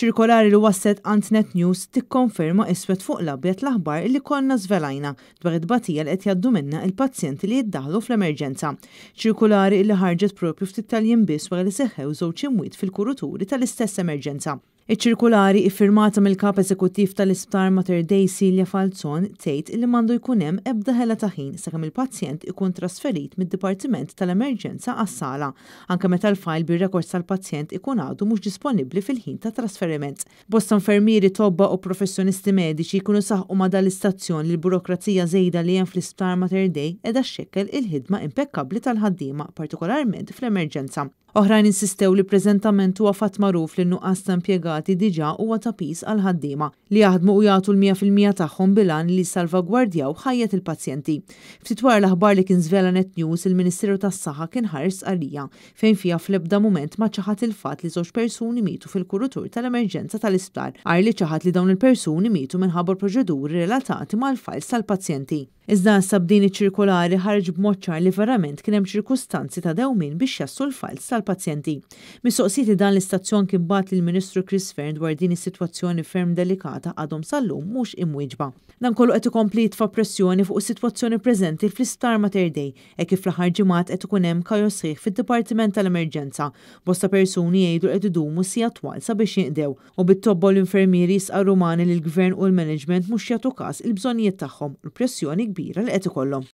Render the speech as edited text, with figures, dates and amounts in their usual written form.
Ċirkolari li waslet għand Net News tikkonferma iswed fuq l-abjad l-aħbar li konna żvelajna dwar it-tbatija li qed jgħaddu minnha il-pazjenti li jiddaħlu fl-emerġenza. Ċirkolari li ħarġet propju ftit tal-jiem biss wara li seħħew żewġ imwiet fil-kuruturi tal-istess emerġenza. Iċ-ċirkulari, iffirmata mill-Kap Eżekuttiv tal-Isptar Mater Dei Celia Falzon, tgħid li m'għandu jkun hemm ebda ħela ta' ħin sakemm il-pazjent ikun trasferit mid-Dipartiment tal-Emerġenza għas-sala, anke meta l-fajl bir-rekords tal-pazjent ikun għadu mhux disponibbli fil-ħin tat-trasferiment. Bosta infermieri, tobba u professjonisti mediċi jkunu saħqu ma' dan l-istazzjon li l-burokrazija żejda li hemm fl-Isptar Mater Dei qiegħda xxekkel il-ħidma impekkabbli tal-ħaddiema, partikolarment fl-emerġenza. Oħrajn insistew li preżentament huwa fatt magħruf li n-nuqqas ta' impjegati diġà huwa ta' piż għall-ħaddiema, li jaħdmu u jagħtu l-100% tagħhom bil-għan li jissalvagwardjaw ħajjet il-pazjenti. Ftit wara l-aħbar li kien żvela Net News, il-Ministeru tas-Saħħa kien ħareġ stqarrija fejn fiha fl-ebda mument ma ċaħad il-fatt li żewġ persuni mietu fil-kurutur tal-emerġenza tal-isptar, għajr li ċaħad li dawn il-persuni mietu minħabba proċeduri relatati mal-files tal-pazjenti. Iżda issa b'din iċ-ċirkolari ħareġ b'mod ċar li verament kien hemm ċirkustanzi ta' dewmien biex jaslu l-files tal-pazjenti. Mistoqsijiet li dan l-istazzjon kien bagħat lill-Ministru Chris Fearne dwar din is-sitwazzjoni ferm delikata għadhom sal-lum mhux imwieġba. Dan kollu qed ikompli jitfa' pressjoni fuq is-sitwazzjoni preżenti fl-Isptar Mater Dei hekk kif fl-aħħar ġimgħat qed ikun hemm kajos sħiħ fid-Dipartiment tal-Emerġenza. Bosta persuni jgħidu li qed idumu sigħat twal sabiex jinqdew u bit-tobba u l-infermieri jistqarru magħni li l-Gvern u l-management mhux jagħtu każ il-bżonnijiet tagħhom u l-pressjoni kbira li qed ikollhom.